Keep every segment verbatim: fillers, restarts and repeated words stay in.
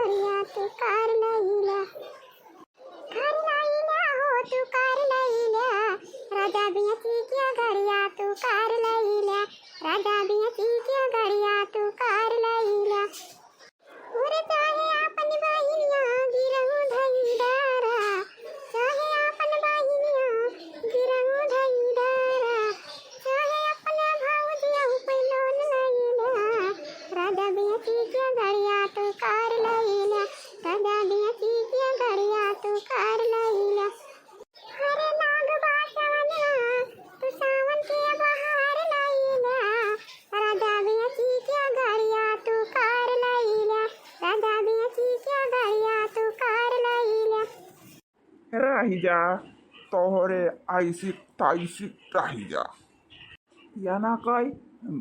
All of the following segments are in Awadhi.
गड़िया तू कार लइला, कार लइला हो तू कार लइला, राजा बेची के गड़िया तू कार लइला, राजा बेची के गड़िया तू कार लइला। अरे चाहे आपन बहिनिया गिरहु धई डारा, चाहे आपन बहिनिया गिरहु धई डारा, चाहे अपने भौजिया पे लोन लइला, राजा बेची के गड़िया तू कार लइला, राजा बेची के गड़िया तू कार लइला। अरे नाग बासवना, तू सावन के बहार लइला, राजा बेची के गड़िया तू कार लइला, राजा बेची के गड़िया तू कार लइला। रहि जा, तोहरे ऐसी तैसी रहि जा। या ना कही,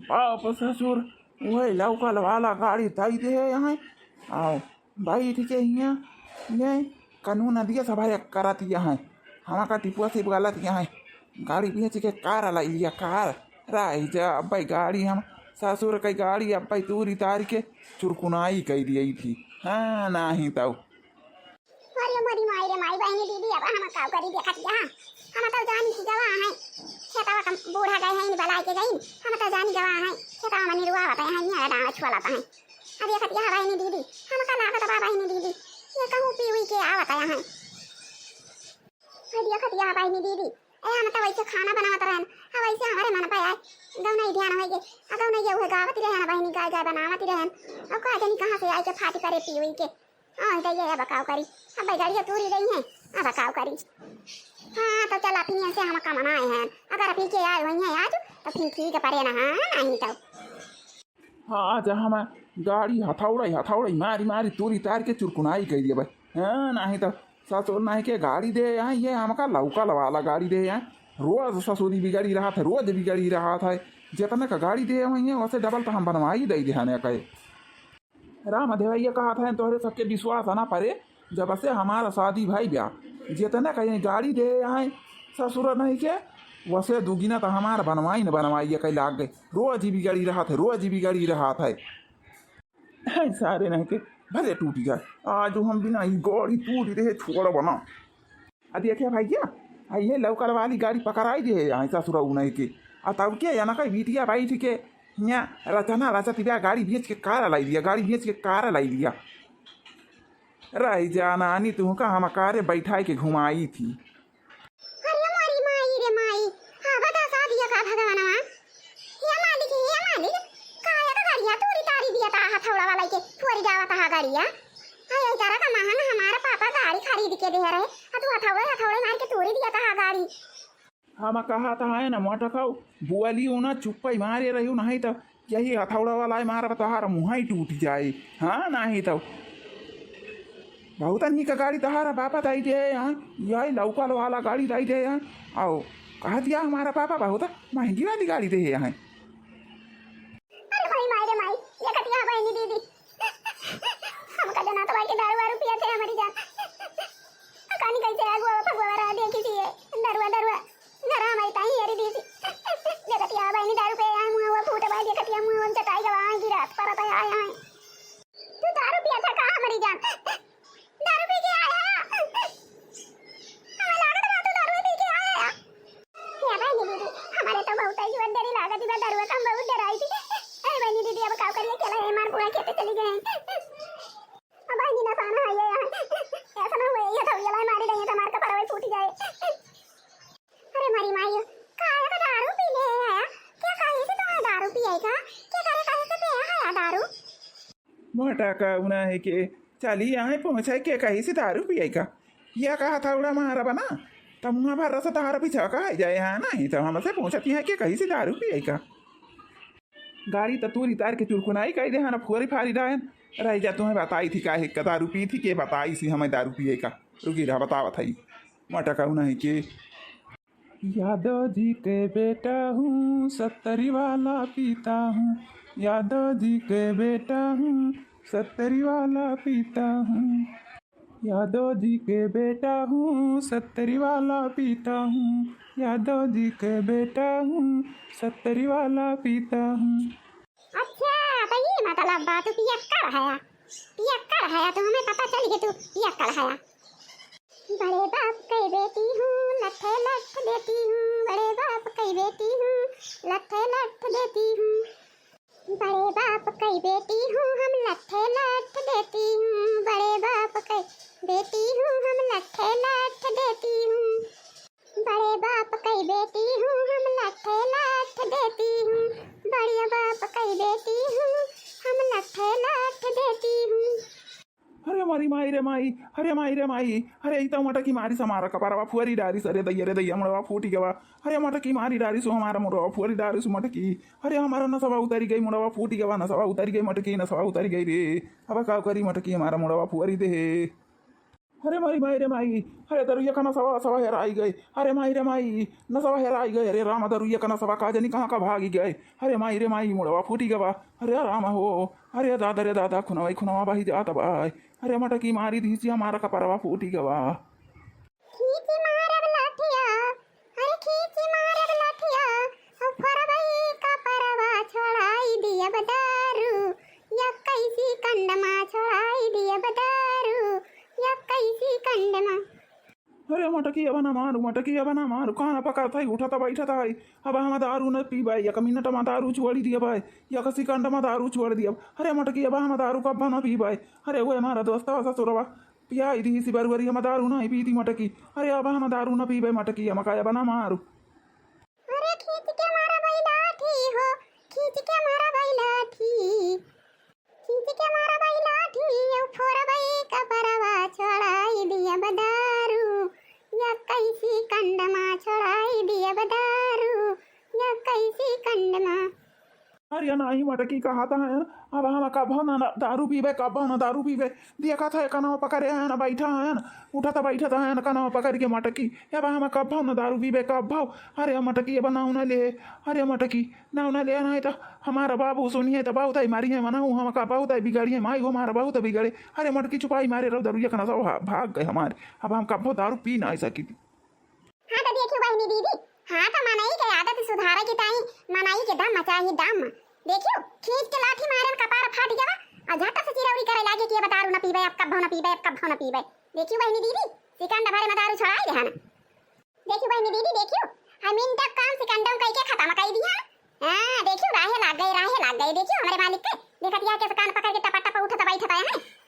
बाप ससुर, वही लौकल वाला गाड़ी दई दे हैं। आओ, बैठ के हियाँ, ये कानून दिया सब है करत यहाँ। हमार का टिपुआ से गलत यहाँ। गाड़ी बेच के कार लइलिया, कार। रहि जा, अब्बे गाड़ी हम, ससुर के गाड़ी अब्बे तूरी तारी के चुरकुनाई कइ दियई थी। हाँ, नाहीं तउ। अरे मोरी माई रे माई, बहिनी दीदी, अब हम काउ करी देखत यहाँ। हम तउ जानी कि गवा हैं। खेतवा का बूढ़ा गए हैं, इन बलाय के गइन। हम तउ जानी गवा हैं। खेतवा में निरुआ होता है, यहाँ डाँड़ छुआ लाता है। अब देखत यहाँ बहिनी दीदी, हम का लागत बा बहिनी दीदी, ये कहूँ पी उई के आवत यहाँ। अब देखत यहाँ बहिनी दीदी, ए हम तउ वैसे खाना बनावत रहन, अब वैसे हमारे मन पे आए, गौ नहीं ध्यान होइगे, आ गौ नहीं ये हुए गावत रहन बहिनी, गाय गाय बनावत रहन, अब का जानी कहाँ से आए के फाटी करे पी उई के। हाँ, तो ये अब काउ करी, अब गाड़िया तूरी गई है, अब काउ करी। हाँ, तो चला फिर से हम कमना आए हैं, अगर पी के आए हुई हैं आज, तो फिर ठीक पड़े ना, हाँ, नहीं तो। हाँ, आज हम गाड़ी हथौड़ा, हथौड़ा मारी, मारी तूरी तार के चुरकुनाई कइ दिया भाई। हाँ, नहीं तो ससुर नहीं के गाड़ी दे यहाँ, ये हमका लौकल वाला गाड़ी दे यहाँ। रोज ससुरी बिगड़ी रहत है, रोज बिगड़ी रहत है। जितने का गाड़ी दे वही है, वसे डबल तो हम बनवाई दे देहने कहे। राम देवैया कहत हैं, तोहरे सबके विश्वास ना परे, जब से हमारा शादी भाई ब्याह, जितने का ये गाड़ी दे आए ससुर नहीं के, वसे दुगुना तो हमारा बनवाई न बनवाई ये कहीं लाग गए। रोज ही बिगड़ी रहत है, रोज ही बिगड़ी रहत है। हैं, सारे नहीं के भले टूट जाए, आज हम बिना ही गाड़ी तूरी रहे छोड़ बना। आ देखिया भैया, आ ये लौकल वाली गाड़ी पकड़ाई दे है यहाँ ससुरऊ नहीं के। आ तब के या ना कहीं बिटिया बैठ के हियाँ रचना रचत बिया, गाड़ी बेच के कार लइलिया, गाड़ी बेच के कार लइलिया। रहि जा नानी, तुहका हम कारे बैठाई के घुमाई थी। अरे मोरी माई रे माई, हाँ बता सा दिया का भगवानवा। हे मालिक, हे मालिक, काया का गाड़िया तूरी तारी दिया ता हथौड़ा वाला के फोरी जावा ता गाड़िया। हाँ, यही तरह का महान हमारा पापा गाड़ी खरीद के दे रहे, आ तू हथौड़े हथौड़े मार के तूरी दिया ता गाड़ी। हम कहत हैं ना मोटकऊ, बुअली उ ना चुप्पई मारे रही, नहीं तो यही हथौड़ा वाला है मारा तोहार मुँह ही टूट जाए। हाँ, नहीं तो बहुत निक गाड़ी तोहार बापा दाई दे हैं, यही लौकल वाला गाड़ी दाई दे हैं। आओ, कह दिया हमारा पापा बहुत महंगी वाली गाड़ी दे हैं। अरे भाई माई रे माई, ये कटिया बहिनी दीदी, हम का जना तो भाई के दारू वारू पिया थे हमारी जान। कानी कैसे आगुआ फगुआ रहा देखी थी ये, दरुआ दरुआ, नरा हमारी ताई यारी दी थी। जगतिया बहिनी दारू पे आए मुँह हुआ फूट भाई, जगतिया मुँह हुआ चटाई गवा आए गिरा पर आए आए। तू दारू पिया था का हमारी जान? दारू पी के आया? हमें लागत बा तू दारू पी के आया। हे बहिनी दीदी, हमारे तो बहुत ही जुआन डरी लागत बा, दरुआ का हम बहुत डराई थी। अरे बहिनी दीदी, अब का करिए, केला है मार पूरा खेते चली गए। अब बहिनी ना साना है ये यहाँ। ऐसा ना हुए, ये तो ये लाई मारी नहीं है, तो मार का परवाई फूट जाए। अरे मरी माई, का ये तो दारू पी ले आया? क्या कहे से तुम्हें दारू पिए का? क्या करे कहे से पिया है दारू? मोटा का उना है के चली आए पहुँचाए के कही से दारू पिए का? या कहा था उड़ा मारा बना, तब मुँह भर रस तहारा पीछा का है जाए यहाँ नहीं, तब हमसे पूछती है के कही से दारू पिए का? गाड़ी त तूरी तार के चुरकुनाई कई दे हन, फोरी फारी डायन। रह जा, तुम्हें बताई थी काहे का दारू पी थी, के बताई सी हमें दारू पिए का। रुकी रहा, बतावत है। मोटा का उना है के यादव जी के बेटा हूँ, सत्तरी वाला पीता हूँ। यादव जी के बेटा हूँ, सत्तरी वाला पीता हूँ। यादव जी के बेटा हूँ, सत्तरी वाला पीता हूँ। यादव जी के बेटा हूँ, सत्तरी वाला पीता हूँ। अच्छा, तो ये मतलब बा तू पियक्कड़ है, पियक्कड़ हया, तो हमें पता चल गया तू पियक्कड़ हया। बड़े बाप कई बेटी हूँ, लट्ठे लट्ठ देती हूँ, बड़े बाप कई बेटी हूँ, लट्ठे लट्ठ देती हूँ। बड़े बाप कई बेटी हूँ, हम लट्ठे लट्ठ देती हूँ, बड़े बाप कई बेटी हूँ, हम लट्ठे लट्ठ देती हूँ। बड़े बाप कई बेटी हूँ, हम लट्ठे लट्ठ देती हूँ, बड़े बाप कई बेटी हूँ, हम लट्ठे लट्ठ देती हूँ। अरे हमारी माई रे माई, अरे माई रे माई, अरे ई तो मटकी मारिस हमारा कपारवा फुअरी डारिस, अरे दैया रे दैया, मुड़वा फूटी गवा। अरे मटकी मारी डारिस हमारा मुड़वा फुअरी डारिस मटकी। अरे हमारा नसवा उतरी गई, मुड़वा फूटी गवा, नसवा उतरी गई मटकी, नसवा उतरी गई रे। अब का करी मटकी, हमारा मुड़वा फुअरी दे। अरे मारी माई रे माई, अरे दरुइया का नसवा, नसवा हेराई गए। अरे माई रे माई, नसवा हेराई गए। अरे राम, दरुइया का नसवा का जनी कहाँ का भागी गए। अरे माई रे माई, मुड़वा फूटी गवा। अरे राम हो, अरे दादा रे दादा, खुनवा ही खुनवा बही जात बा। अरे मटकी मारी दिहिसी, हमारा कपरवा फूटी गवा। खींची मारब लाठिया, अरे खींची मारब लाठिया, हम फोरबई कपरवा, छोड़ाई दियब दारू, या कैसी कंडमा, छोड़ाई दियब दारू, या कैसी कंडमा। अरे मटकी अब ना मारू, मटकी अब ना मारू, कान पकड़त है, उठत बैठत है। अब हम दारू न पीबै, एक मिनट में दारू छोड़ दियबै, एक सिकंड में दारू छोड़ दियब। अरे मटकी अब हम दारू कब न पीबै। अरे वो हमारा दोस्तवा ससुरवा पियाई दिहिसी बरुअरी, हम दारू नहीं पीती मटकी। अरे अब हम दारू न पीबै मटकी, हम का अब ना मारू। अरे खींच के मारबै लाठी हो, खींच के मारबै लाठी। खींच के मारबै लाठी, यौ फोरबै कपरवा, छोड़ाई दियब दारू, या कैसी कंडमा, छोड़ाई दियब दारू, या कैसी कंडमा। अरे नाही मटकी कहत है, अब हम कबहु न दारू पीबै, कबहु न दारू पीबै। देखत है कनवा पकड़े है न, बैठा है न, उठत बैठत है न, कनवा पकड़ के मटकी। अब हम कबहु न दारू पीबै, कबहु। अरे मटकी अब नाव न ले, अरे मटकी। ना, ना ले, नहीं तो हमारा बाबू सुनिए तो बहुत आई मारी है, मनाऊ हम का बहुत आई बिगाड़ी है, माई हो हमारा बहुत बिगाड़े। अरे मटकी छुपाई मारे रहो, दरुइया का नशा भा-, भाग गए हमारे। अब हम कब्बो दारू पी ना सकी। हाँ तो देखियो बहनी दीदी, हाँ तो मनई के आदत सुधारे के ताई मनई के दम चाही, दम। देखियो, खींच के लाठी मारे में कपार फाट गवा, और झट से चिरौरी करे लागे कि अब दारू न पीबे, अब कब्बो न पीबे, अब कब्बो न पीबे। देखियो बहनी दीदी, सिकंड भरे में दारू छोड़ाई दे है ना। देखियो बहनी दीदी, देखियो, हम इनका काम सिकंडम कई के खत्म कई दिया। हाँ, देखियो, राहे लाग गए, राहे लाग गए। देखियो, हमरे मालिक के, देखत या कैसे कान पकड़ के टपा टपा उठत बैठत है।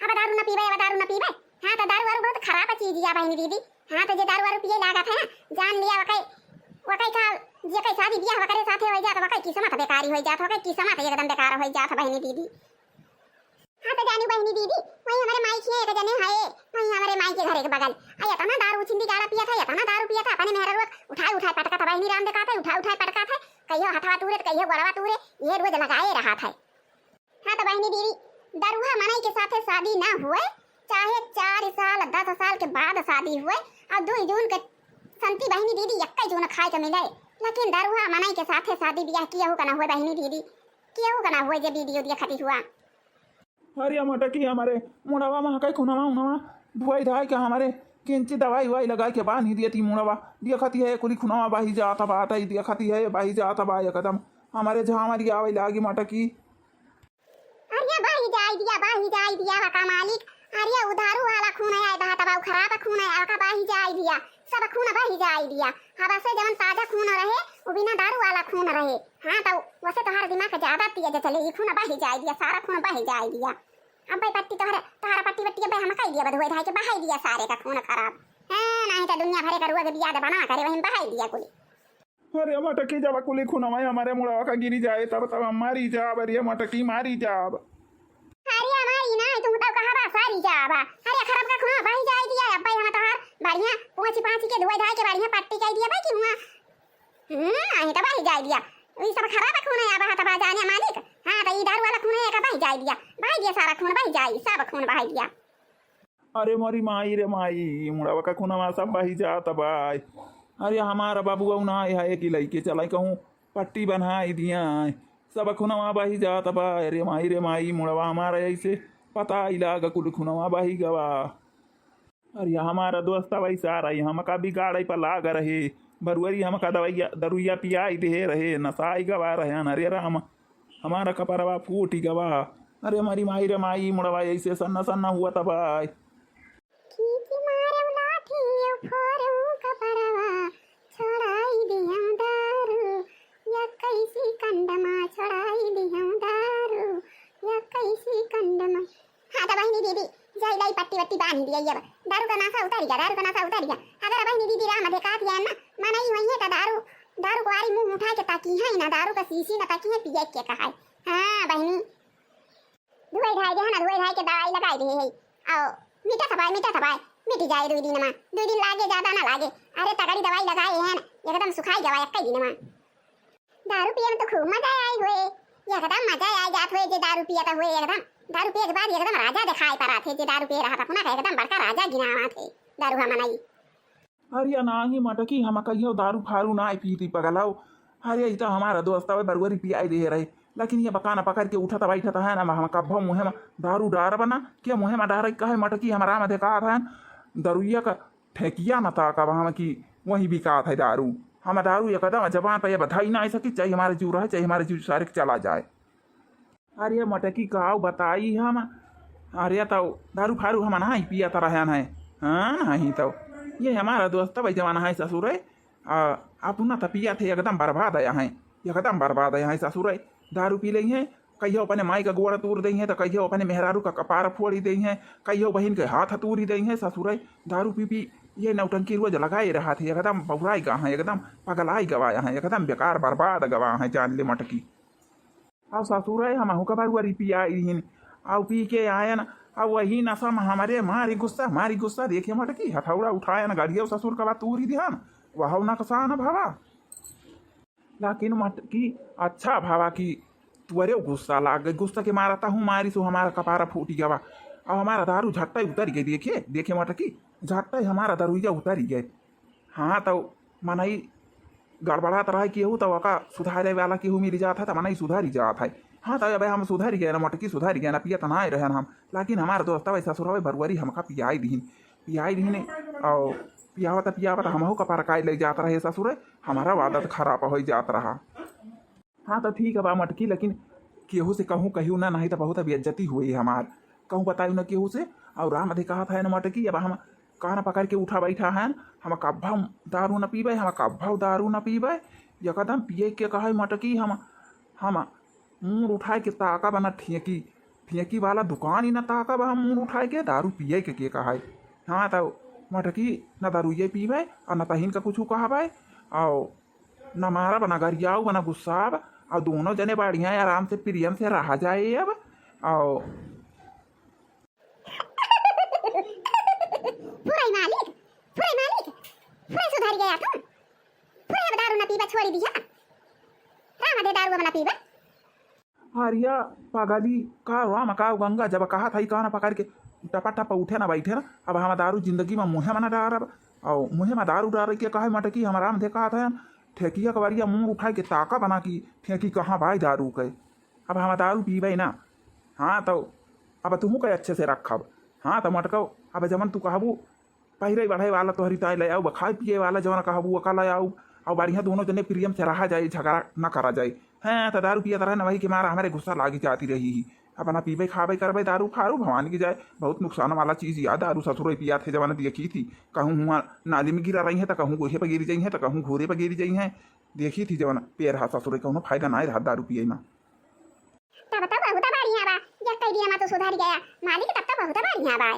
अब दारू न पीबे, अब दारू न पीबे। हाँ, तो दारू वारू बहुत खराब चीज या बहनी दीदी। हाँ, तो जे दारू वारू पिए लागत है ना, जान लिया, वकै, वकै का, जे कै शादी बियाह वकरे साथे हो जात, वकै किस्मत बेकारी हो जात, वकै किस्मत एकदम बेकार हो जात, बहनी दीदी। हाँ, तो जानी बहनी दीदी, वही हमरे माई खिया एक जने है, वही हमरे माई के घर एक बगल। आ, इतना दारू उछिंदी गाड़ा पिया था, इतना दारू पिया था, अपने मेहररुआ उठाए उठाए पटका था, बहनी राम देखा था, उठाए उठाए पटका था, कहियो हथवा तूरे, तो कहियो गोड़वा तूरे, ये रोज लगाए रहा था। हाँ, तो बहनी दीदी, दरुहा मनई के साथे शादी ना हुए, चाहे चार साल, दस साल के बाद शादी हुए, और दो जून के संती बहनी दीदी, इक्कीस जून खाए के मिले, लेकिन दरुहा मनई के साथे शादी बियाह किया हो का ना हुए बहनी दीदी, किया हो का ना हुए, जे वीडियो दिया खती हुआ। अरे मटकी हमरे मुड़वा में हकै खुनवा उनवा धुआई धाई के हमरे किंची दवाई उवाई लगाई के बांधी दियती मुड़वा। देखती है कुली खुनवा बही जात बाटै, देखती है बही जात बा एकदम। हमरे झांवरी आवे लागी मटकी। अरे बही जाई दिया, बही जाई दिया वका मालिक। अरे उधारू वाला खून है, बहत बा, खराब खून है, वका बही जाई दिया। सब खून बही जाई दिया। हवा से जवन ताजा खून रहे, वो बिना दारू वाला खून रहे। हाँ, तो वैसे तोहार दिमाग ज्यादा तेज चले, ई खून बही जाई दिया, सारा खून बही जाई दिया। अब भाई पट्टी तोहरे, तोहरा पट्टी वट्टी अब हम कई दिया, बधुए धाई के बहाई दिया सारे का खून खराब। हाँ, नहीं तो दुनिया भरे का रुआ के बियाद बना करे, वहीं बहाई दिया कुली। अरे मटकी जब कुली खूनवा हमरे मुड़वा का गिरी जाए, तब तब हम मारी जाब, अरे मटकी मारी जाब। अरे हमारी ना, तुम तब कहा बा सारी जाबा। अरे खराब का खून बही जाई दिया, अब भाई हम तोहार बढ़िया पोंछ पाँच के धोए धाए के बढ़िया पट्टी कई दिया भाई कि हुआ। हम्म, आही तो बही जाई दिया। ई सब खराब खून है, अब हाथ बा जाने मालिक। हाँ, तो ई दारू वाला खून है, का बही जाई दिया। बही दिया सारा खून, बही जाई, सब खून बही दिया। अरे मोरी माई रे माई, मुड़वा का खूनवा सब बही जात बा। अरे हमारा बाबू ना है कि लइके चलाई कहूँ पट्टी बनाई दिया। सब खूनवा बही जात बा। अरे माई रे माई, मुड़वा हमारा ऐसे पता ही लाग कुल खूनवा बही गवा। अरे हमारा दोस्त वैसा रही, हमका बिगाड़े पर लाग रहे, बरुअरी हमका दवाइया, दरुइया पियाई दे रहे, नसाई गवा रहे। अरे राम, हमारा कपरवा फूटी गवा। अरे हमारी माई रे माई, मुड़वा ऐसे सन्ना सन्ना हुआ तबाय। खींची मारब लाठी, फोरऊ कपड़वा, छोड़ाई दिहम दारू, या कैसी कंडमा, छोड़ाई दिहम दारू, या कैसी कंडमा। हाँ त बहिनी दीदी, जाई लाई पट्टी वट्टी बांधी दिया अब। दारू का नशा उतारी गया, दारू का नशा उतारी गया। अगर बहिनी दीदी राम देखा दिया ना, मनई हुई है त दारू, दारू कुआरी मुंह उठा के ताकी है ना, दारू का शीशी ना ताकी है, पिए के कहा है। हाँ बहिनी, धुआई धाई दे है ना, धुआई धाई के दवाई लगाई दे है। आओ, मिटा थपाए, मिटा थपाए, मिट जाए दुई दिन मा, दुई दिन लागे, ज्यादा ना लागे। अरे तगड़ी दवाई लगाए है ना, एकदम सुखाई गवा एक दिन मा। दारू पिए में तो खूब मजा आई हुए, एकदम मजा आई जात हुए जे दारू पियत हुए एकदम। दारू पिए के बाद एकदम राजा दिखाई पड़त है, जे दारू पिए रहत अपना का एकदम बड़का राजा गिनावा थे दारू हम मनई। अरे या नाही मटकी, हम कहियो दारू फारू ना पीती पगलाओ। अरे ई तो हमारा दोस्त अब बरुअरी पियाई दे रहे, लेकिन ये बकाना पकड़ के उठत बैठत है ना, हम कब्बो मुँहे में दारू डारब ना, के मुँहे में डारे कहे मटकी, हमारा में देखा है दरुइया का ठेकिया न ताकब हम कि वही बिकात है दारू। हम दारू एकदम जबान पर ये बधाई ना सकी, चाहे हमारे जीव रहे, चाहे हमारे जीव सारे के चला जाए। अरे मटकी काव बताई हम, अरे तो दारू फारू हम नहीं पियत रहन है, हाँ नहीं तो ये हमारा दोस्त भाई जवान है ससुर है, आ, अपना तो पियत है एकदम बर्बाद आया है, एकदम बर्बाद आया है ससुर है। दारू पी लेई है, कहियो अपने माई का गोड़ तूर देई है, तो कहियो अपने मेहरारू का कपार फोड़ी देई है, कहियो बहिन के हाथ तूरी देई है ससुर है। दारू पी पी ये नौटंकी रोज लगाए रहा थे, एकदम बौराई गा है, एकदम पगलाई गवाया है, एकदम बेकार बर्बाद गवा है, जान ले मटकी। अब ससुर है, हमहू का बरुअरी पियाई रहीन, अब पी के आयन, अब वही नशा में हमारे मारी गुस्सा, मारी गुस्सा, देखे मटकी, हथौड़ा उठायन, गाड़िया ससुर का बात तूरी दिहन, वह नकसान भवा। लेकिन मटकी अच्छा भवा कि तुअरे गुस्सा लाग गई, गुस्सा के मारा तहूँ मारी सो हमारा कपारा फूटी गवा, अब हमारा दारू झट्टा उतरी गई, देखे, देखे मटकी, झट्टा हमारा दरुइया उतरी गए। हाँ, तो मनई गड़बड़ात रहा केहू, तो ओका सुधारे वाला केहू मिल जात है, तो मनई सुधरी जात है। हाँ, तो अब हम सुधरी गए ना, मटकी सुधरी गए ना, पियत ना रहन हम, लेकिन हमार दोस्त भाई ससुर भाई बरुअरी हमका पियाई दीन, पियाई दीन, और पियावत पियावत हमहू का परकाई ले जात रहे ससुर, हमारा आदत खराब हो जात रहा। हाँ, तो ठीक है बा मटकी, लेकिन केहू से कहूँ कहियो ना, नहीं तो बहुत बेइज्जती हुई हमार। कहूँ बतायु ना केहू से। और राम अधि कहत है ना मटकी, अब हम कान पकड़ के उठा बैठा है, हम कब्बा दारू न पीबे, हम कब्बा दारू न पीबे। एकदम पिए के कहे मटकी, हम हम मूड़ उठाए के ताकब न ठेकी, ठेकी वाला दुकान ही न ताकब हम मूड़ उठाए के, दारू पिए के, के कहे। हाँ, तो मटकी न दारू ये पीबे और न तहिन का कुछ कहबे। और न मारब, न गरियाउब, न गुस्साब, और दोनों जने बढ़िया आराम से प्रेम से रहा जाए अब। और फुरई मालिक, फुरई मालिक, फुरई सुधर गया तुम, फुरई अब दारू न पीबा छोड़ी दिया, राम दे दारू अब न पीबा। हरिया पगली, का राम का गंगा, जब कहा था ई कान पकड़ के टपा टपा उठे ना बैठे ना, अब हम दारू जिंदगी में मुँहे में ना डारब। और मुँहे में दारू डारे के कहे मटकी, हम राम देखा था ठेकिया कवरिया मुँह उठाए के ताका बना की ठेकी कहाँ भाई दारू के। अब हम दारू पीबे ना। हाँ, तो अब तुहू के अच्छे से रखब। हाँ, तो मटको, अब जवन तू कहबू, पहिरे बढ़े वाला तोहरी ताई ले आउब, खाए पिए वाला जवन कहबू ओका ले आउब, और बढ़िया दोनों जने प्रेम से रहा जाए, झगड़ा न करा जाए। हैं, तो दारू पियत रहे न, वही के मारा हमारे गुस्सा लागी जाती रही ही। अपना पीबे खाबे करबे दारू फारू, भवान की जाए, बहुत नुकसान वाला चीज या दारू। ससुर पिया थे जवन देखी थी, कहूँ हुआ नाली में गिरा रही है, तो कहूँ गोहे पर गिर जाई है, तो कहूँ घूरे पर गिर जाई है। देखी थी जवन पेड़ हा ससुर, कौनो फायदा ना रहा दारू पिए में। तब तो बहुत बढ़िया बा, जब कह दिया मैं तो सुधर गया मालिक, तब तो बहुत बढ़िया बा।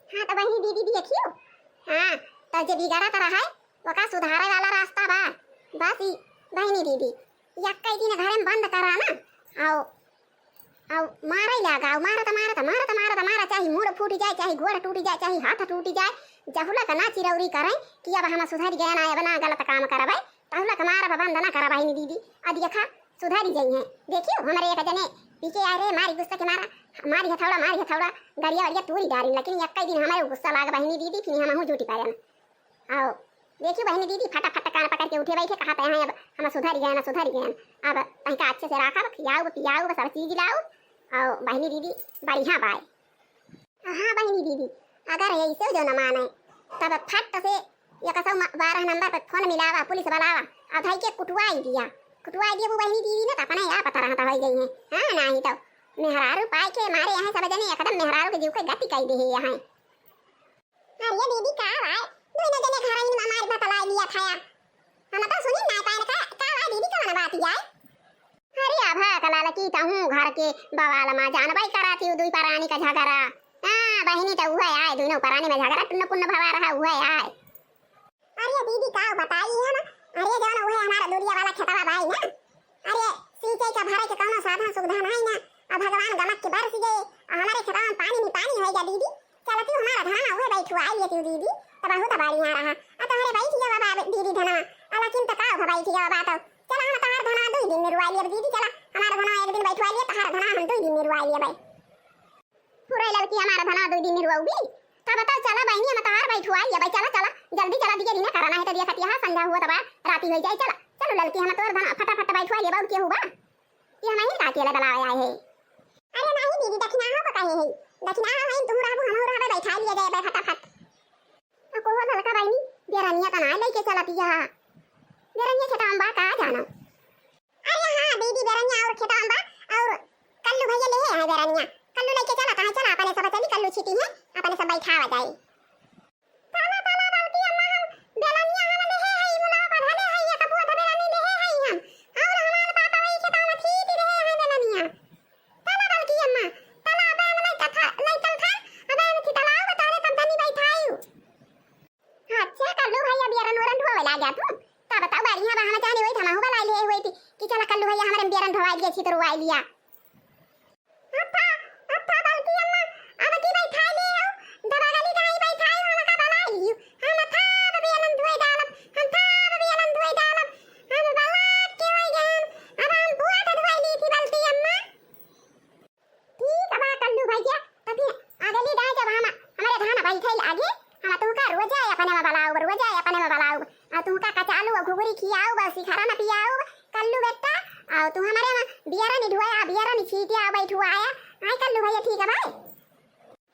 हाँ, तो बहिनी दीदी देखियो। हाँ, तो जे बिगड़त रहे, ओका सुधारे वाला रास्ता बा। बस ई बहिनी दीदी, यक्कै दिन घरे में बंद करा ना, आओ, आओ, मारे लगा, आओ, मारत, मारत, मारत, मारत, मारत, चाहे मूड़ फूट जाए, चाहे गोड़ टूट जाए, चाहे हाथ टूट जाए, जहुलक ना चिरौरी करें कि अब हम सुधर गए ना, अब ना गलत काम करबे, तहुलक मारब बंद ना करा बहिनी दीदी। आ देखा, सुधरी जइहें। देखियो, हमरे एक जने पी के आए रहे, मारी गुस्सा के मारा, मारी हथौड़ा, मारी हथौड़ा, गड़िया वड़िया तूरी डारी, लेकिन यक्कै दिन हमरे गुस्सा लाग बहिनी दीदी, फिर हमहूँ जूटी पायन। आओ, देखियो बहिनी दीदी, फटाफट कान पकड़ के उठे बैठे, कहत हैं, "अब हम सुधर गए ना, सुधर गए ना। अब तनिका अच्छे से राखब, खियाउब, पियाउब, सब चीज लाउब।" आओ बहिनी दीदी, बढ़िया बाय। हाँ बहिनी दीदी, अगर ऐसे जो न माने, तब फट से एक सौ बारह नंबर पर फोन मिलावा, पुलिस बुलावा, और धई के कुटवाई दिया, कुटवाई दिया वो बहिनी दीदी ने, तो अपने आप पता रहता हो गई है। हाँ, नहीं तो मेहरारू पाए के मारे यहाँ सब जने एकदम मेहरारू के जीव के गति कई देहे यहाँ। अरे दीदी, का बाय? दुइनो जने घर ही में मार बतला लिया था। हम तो सुनी ना पाए का, का बाय दीदी, कौन बात जाए? अरे अभा कलाल की तहूँ घर के बवाल मा जानबई करा थी दुई परानी का झगड़ा। हाँ, बहिनी तो उहे आए, दुइनो परानी में झगड़ा टुन्न पुन्न भवा रहा, उहे आए। अरे दीदी, का बताई हम? अरे जौन उहे हमारा दूरिया वाला खेतवा बाई ना, अरे, सींचे के भरे के कौनो साधन सुविधा नहीं ना। अब भगवान गमक के बरस गए, अब हमारे खेतवा में पानी नहीं पानी होइगा दीदी। चलती हमारा धनवा उहे बैठुआई लेती दीदी, तो बहुत बढ़िया रहा। अब तोहरे बैठ गया बाबा दीदी धनवा, अब लेकिन तो का हो बैठ गया बाबा, तो चला हम तोहर धनवा दो दिन में रुआई लेब दीदी, चला हमारा धनवा एक दिन बैठुआई लिए, तोहर धनवा हम दो दिन में रुआई लेबै। फुरई ललकी हमार धनवा दुई दिन निरुआउबी। का बताओ, चला बहिनी, हम तोहार बैठुआई लेबै, चला, चला, जल्दी चला, दियरी ना करा, नाहीं तो देखत यहाँ संझा हुआ तबा राती होइ जाए, चला, चलो ललकी, हम तोर धनवा फटाफट बैठुआई लेबै, और के हुआ? ये हम ही का अकेले बलावे आए है। अरे नाहीं दीदी, दखिनाहा को कहे है, दखिनाहा है, तुम रहबू, हम रहबे, बैठा लिए जाए फटाफट। आ कोहो ललका बहिनी, बेरनिया तो ना लेके चलत यहाँ, बेरनिया खेतवा में बा का जाना। अरे हाँ दीदी, बेरनिया और खेतवा में बा, और कल्लू भैया ले है बेरनिया। कल्लू लेके चला, कहाँ चला, अपने सब चली, कल्लू छीटी है, अपने सब बैठावा जाए। ताला, ताला, बल्कि अम्मा हम बेरनिया हम ले है, ई मुलाव पर धले है, ये कपुआ धबेरनी ले है हम। और हमार पापा वही खेतवा में छीटी ले है बेरनिया। ताला बल्कि अम्मा, ताला अब हम नहीं तथा, नहीं तल था, अब हम थी ताला बताओ तब तनी बैठाई। अच्छा, कल्लू भैया बियरन उरन ढोवे लाग जात हूँ। का बताओ, बढ़िया बा, हम जाने वही धमाहू वाला ले हुए थी कि चला कल्लू भैया हमारे बियरन ढोवाई लिया, छितरवाई लिया। अत्था, अत्था बल्कि अम्मा, अब की बैठाई ले आओ, दबा गली कहीं बैठाई, हम का बलाई लियो। हम था अब बियरन धोए डालब, हम था अब बियरन धोए डालब, हम बलात के होई गए, अब हम बुआ धोए ली थी बल्कि अम्मा। ठीक बा कल्लू भैया, तो फिर अगली दाई जब हम हमारे धान बैठे लागे, हम तुमका रोजा अपने में बलाउब, रोजा अपने में बलाउब, और तुमका कचालू और घुघरी खियाउब, और सिखरा न पियाउब, कल्लू बेटा, और तू हमारे में बियरा नि ढुआया, बियरा नि छीटिया बैठुआया, आई कल्लू भैया ठीक है भाई।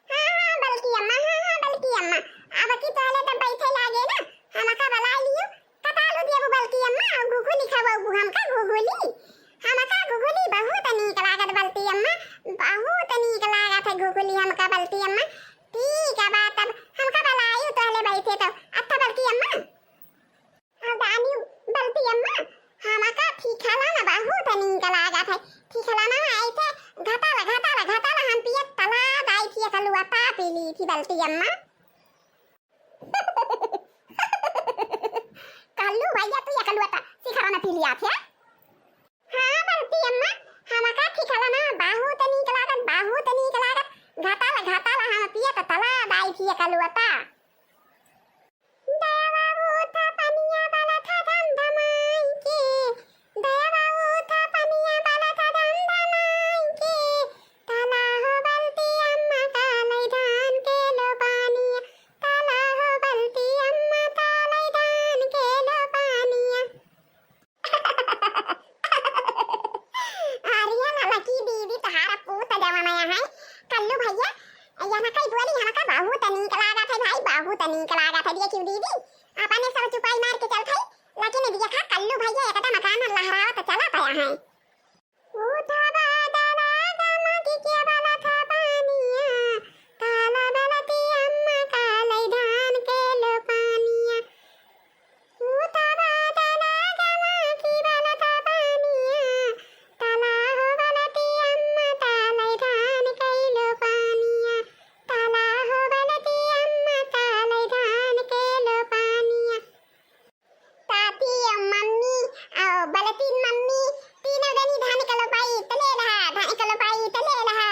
हाँ, हाँ, बल्कि अम्मा, हाँ, हाँ, बल्कि अम्मा, अब की तोहले तब बैठे लागे ना, हमका बला लियो, कतालू दिया वो बल्कि अम्मा, घुघुली खावा वो हमका घुघुली, हमका घुघुली बहुत नीक लागत बल्कि अम्मा, बहुत नीक लागत है घुघुली हमका बल्कि अम्मा। ठीक है बा, तब हमका बलायू तोहले बैठे तो, अच्छा बल्कि अम्मा। अदानी बल्कि अम्मा, हमका ठिकला ना बहुत नीक लागत है। ठिकला ना ऐसे घटाला, घटाला, घटाला हम पियत तला दाई थी कलुआ ता पी ली थी बल्कि अम्मा। कल्लू भैया तू ये कलुआ ता सिखरा ना पी लिया थे? हाँ बल्कि अम्मा, हमका ठिकला ना बहुत नीक लागत, बहुत नीक लागत। घटाला, घटाला हम पियत तला दाई थी कलुआ ता। दया बाबू था पनिया वाला था धम धमाई के, दया बाबू था पनिया वाला था धम धमाई के, तला हो बल्कि अम्मा काले धान के लो पानिया, तला हो बल्कि अम्मा काले धान के लो पानिया। अरे ललकी दीदी, तोहार पूत जवन है, कल्लू भैया, यनकई बोली हमका बहुत नीक लागत है भाई, बहुत नीक लागत है। देखियो दीदी, अपने सब चुपाई मार के चलत है, लेकिन देखा कल्लू भैया एकदम कान लहरावत चलत है। उठा बादला गमक के बलत पानिया, काला बलती अम्मा काले धान के लो पानिया। उठा बादला गमक के बलत पानिया, तला हो बलती अम्मा काले धान के लो पानिया, तला हो बलती अम्मा काले धान के लो पानिया। ताती अउ मम्मी अउ बलतीन मम्मी तीनों जनी धान कलो पाई तले रहा, धान कलो पाई तले रहा।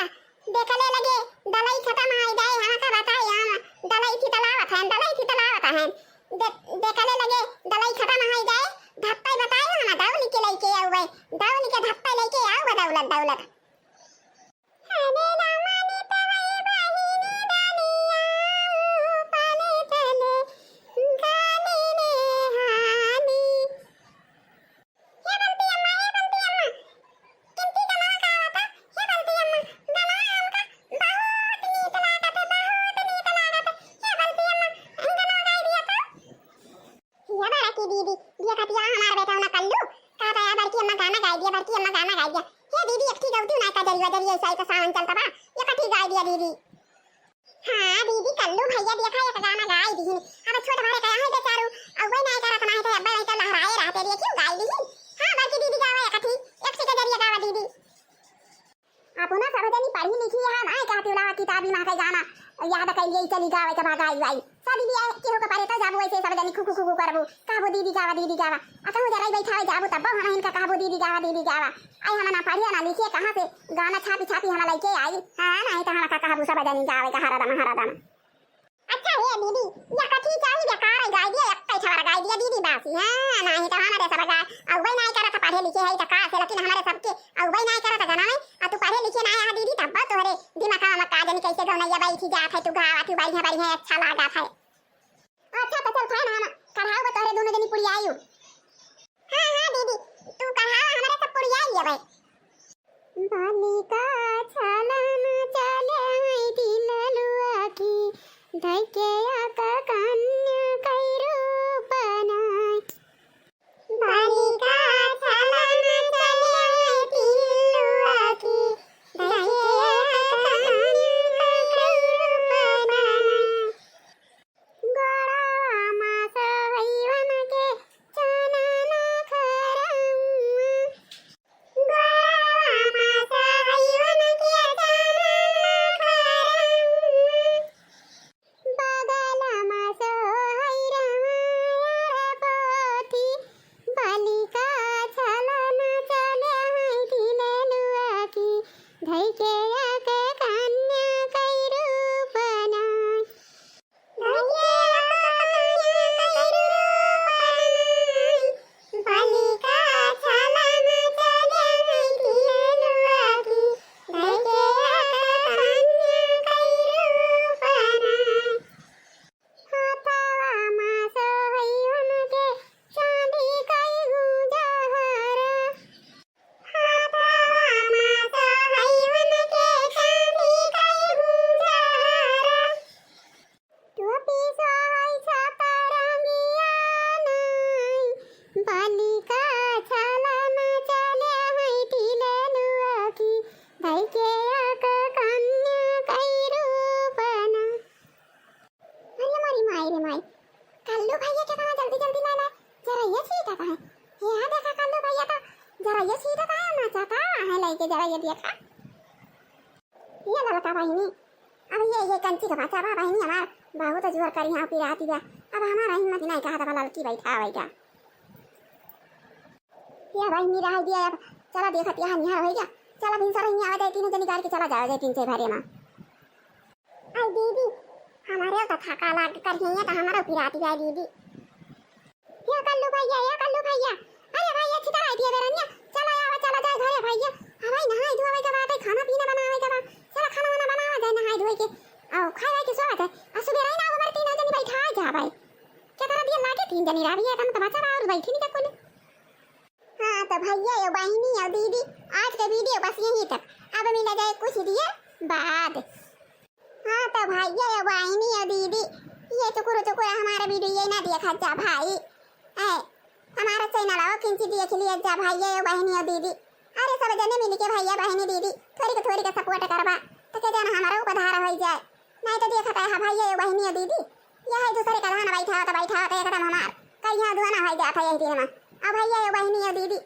देखले लगे दलई खतम होइ जाए, हमका बताई हम दलई थी तलावत हैं, दलई थी तलावत हैं। दे-, देखले लगे दलई खतम होइ जाए, धप्पई बताई हम दौली के लइके आउबे, दौली के धप्पई लइके आउबे दौलत दौलत। हरे रामा ने तवई बहिनी डालिया, पाले तले गाली ने हाली। हे बलती अम्मा, हे बलती अम्मा, किंती गनवा का आवता? हे बलती अम्मा, गनवा हमका बहुत नीक लागत है, बहुत नीक लागत है। हे बलती अम्मा, दीदी। हाँ दीदी, कल्लू भैया देखा एक गाना गाई दिहिन। अब छोट भरे का है बेचारू, अउबे नाहीं करत, नाहीं तो अब्बे नाहीं तो लहराए रहते, देखियो गाई दिहिन। हाँ बड़की दीदी गावा एक अठी, एक के जरिए गावा दीदी। अपना सब जनी पढ़ी लिखी है, नाहीं कहती उलावा किताबी मा के गाना याद कइलिए चली गावे के बा गाई वाई। सब दीदी आए केहू के परे तो जाबू ऐसे सब जनी खुखु खुखु करबू, कहबू दीदी गावा, दीदी गावा। आ कहूँ जराई बैठावे जाबू तब हम इनका कहबू दीदी गावा, दीदी गावा। आई हम ना पढ़िए ना लिखिए, कहाँ से गाना छापी छापी हम लइके आई? हाँ, नाहीं तो हम का कहबू सब जनी गावे का हरदम हरदम। अच्छा हे दीदी, या कथी चाही बेकार है गाई दिया, एक ठे हमारा गाई दिया दीदी बस। हाँ, नाहीं तो हमारे सब गाय अउबे नाहीं करत पढ़े लिखे है तो का से, लेकिन हमारे सबके अउबे नाहीं करत गाना में। आ तू पढ़े लिखे नाहीं है दीदी, तब तोहरे दिमाग में का जानी कैसे गौनैया बैठी जात है, तू गावा तू बढ़िया बढ़िया अच्छा लागत है। अच्छा तो चल खाए ना, हम कढ़ाऊ बा तोहरे दोनों जनी पुड़ियायू। हाँ, हाँ दीदी, तू कढ़ावा, हमरे सब पुड़िया लिया भाई। बालिका छलन चले हैं दिललुआ की, धैके आका कन्या कई रूप नाई। बालिका छलन चले हैं दिललुआ की, धैके आका कन्या कई रूप नाई। गोड़वा मा सोहइवन के चानना खरउआ। गोड़वा मा सोहइवन के चानना खरउआ। बगल मा सोहइ रउआ पोथी। बालिका छलन चले हैं दिललुआ की। धैके आके कन्या कई रूप नाई। हाथवा मा सोहइवन के चांदी कई गुंजहरा। टोपी सोहइ सतरंगिया नाई। बालिका छलन चले हैं दिललुआ की। धइके आक कन्या कई रूप ना। अरे मोरी माई रे माई, कल्लू भैया केतना जल्दी जल्दी लाला जरइया छीटत है। यहाँ देखा कल्लू भैया तो जरइया छीटत है, नाचत है, लइके जरइया देखा। ये ललका बहिनी, अब ये, ये कंची का बच्चा बा बहिनी हमार, बहुत जोर करी यहाँ पिराती बा। अब हमारा हिम्मत नहीं कहा था ललकी बैठा बैठा। ये बहिनी रह दिया अब, चला देखत यहाँ निहार होइगा। चला भिनसर ही आवे जाए, तीनों जनी गाड़ के चला जावे जाए तीन से भरे मा। आई दीदी, हमारे तो थका लाग कर है, ये तो हमारा पिराती है दीदी। या कल्लू भैया, या कल्लू भैया, अरे भाई, अच्छी तरह आई थी बेरनिया, चला आवा, चला जाए घरे भैया। अब भाई नहाए धोए के बात है, खाना पीना बनावे के बाद, चला खाना वाना बनावा जाए नहाए धोए के, आओ खाए वाए के स्वाद है। आ सुबह रही ना, हमारे तीनों जनी बैठा जा भाई, क्या तरह दिया लागे तीन जनी रह भैया, तुम तो बचा रहा और बैठी नहीं तक कोने। हाँ तो भैया यो बहिनी और दीदी, आज के वीडियो बस यहीं तक। अब मिला जाए कुछ देर बाद। हाँ तो भैया यो बहिनी और दीदी, ये चुकुर चुकुर हमारा वीडियो ये ना देखा जा भाई। ए, हमारा चैनल आओ किंची देख लिया जा भैया यो बहिनी और दीदी। अरे सब जने मिल के भैया बहिनी दीदी थोड़ी के थोड़ी के सपोर्ट करबा, तो के जाना हमारा उपधार हो जाए। नहीं तो देखत है भैया यो बहिनी और दीदी, यह है दूसरे का धान बैठा होता बैठा होता एकदम हमार करिया धुआना हो जाता यही दिन में। अब भैया यो बहिनी यो दीदी,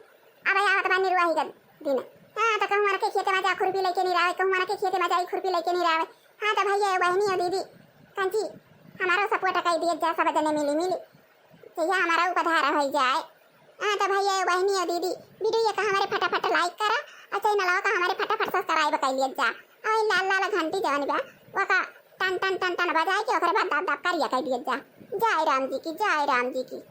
अब आवत बा निरुआही का दिन। हाँ तो कहूँ मर के खेते में जा खुरपी लेके नहीं रहे, कहूँ मर के खेते में जाई खुरपी लेके नहीं रहे। हाँ तो भैया यो बहिनी यो दीदी, कंची हमारो सपोर्ट कर दिए जा सब जने मिली मिली, तो यह हमारा उपधार हो जाए। हाँ तो भैया यो बहिनी यो दीदी, वीडियो का हमारे फटाफट लाइक करा और चैनल का हमारे फटाफट सब्सक्राइब कर लिया जा। और लाल लाल घंटी जवन बा, ओका टन टन टन टन बजाए के ओकरे बाद दब दब करिया कर दिया जा। जय राम जी की, जय राम जी की।